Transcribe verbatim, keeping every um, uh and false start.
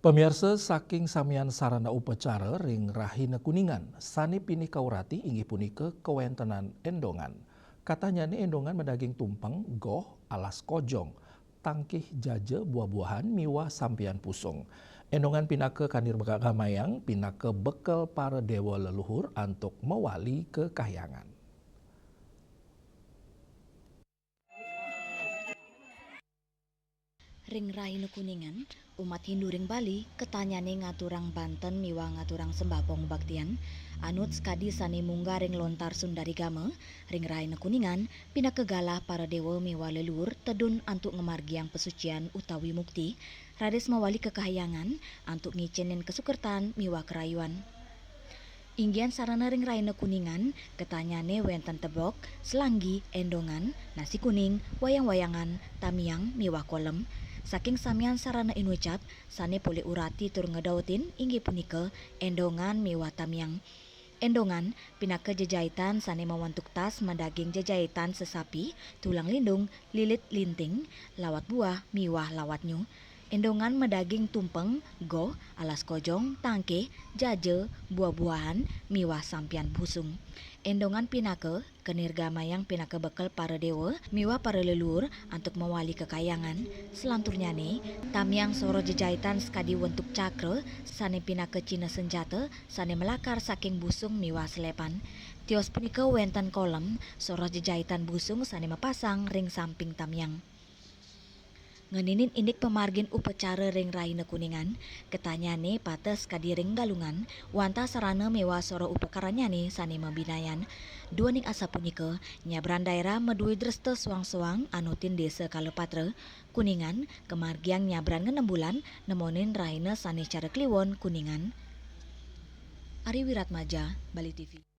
Pamiarsa, saking samian sarana upacara ring Rahina Kuningan, sane pinih kaurati inggih punika kawentenan endongan. Katanyane endongan madaging tumpeng, goh, alas kojong, tangkih jaja, buah-buahan, miwah sampian pusung. Endongan pinaka kanirgamayang pinaka bekel para dewa leluhur antuk mawali kakahyangan. Ring Rahina Kuningan, umat Hindu ring Bali katanyane ngaturang banten miwah ngaturang sembah pangubaktian, anut sakadi sane munggah ring lontar Sundarigama. Ring Rahina Kuningan, pinaka galah para dewa miwah leluhur tedun antuk ngamargiang pasucian utawi mukti, raris mawali kakahyangan antuk ngicenin kasukertan miwah karayuan. Inggihan sarana ring Rahina Kuningan, katanyane wenten tebok, selanggi, endongan, nasi kuning, wayang-wayangan, tamiang, miwah kolem. Saking samian sarana inucap, sane polih urati tur ngedautin inggih punika endongan miwah tamiang. Endongan pinaka jejaitan sane mawentuk tas madaging jejaitan sesapi, tulang lindung, lilit linting, lawat buah, miwah lawatnyu. Endongan madaging tumpeng, goh, alas kojong, tangkih, jaja, buah-buahan, miwah sampian busung. Endongan pinaka kanirgamayang pinaka bekel para dewa miwah para leluhur antuk mawali kakahyangan. Selanturnyane, tamiang soroh jejaitan sakadi wentuk cakra sane pinaka cihna senjata sane malakar saking busung miwah selepan. Tios punika wenten kolem soroh jejaitan busung sane mapasang ring samping tamiang. Ngeninin indik pamargin upacara ring Rahina Kuningan, katanyane pateh sakadi ring Galungan, wantah sarana miwah soroh upakaranyane sane mabinayan. Duaning asapunika, nyabran daerah madue dresta soang-soang anutin Desa Kalapatra, Kuningan, kamargiang nyabran ngenem bulan nemonin rahina sane cara kliwon Kuningan. Ari Wiratmaja, Bali T V.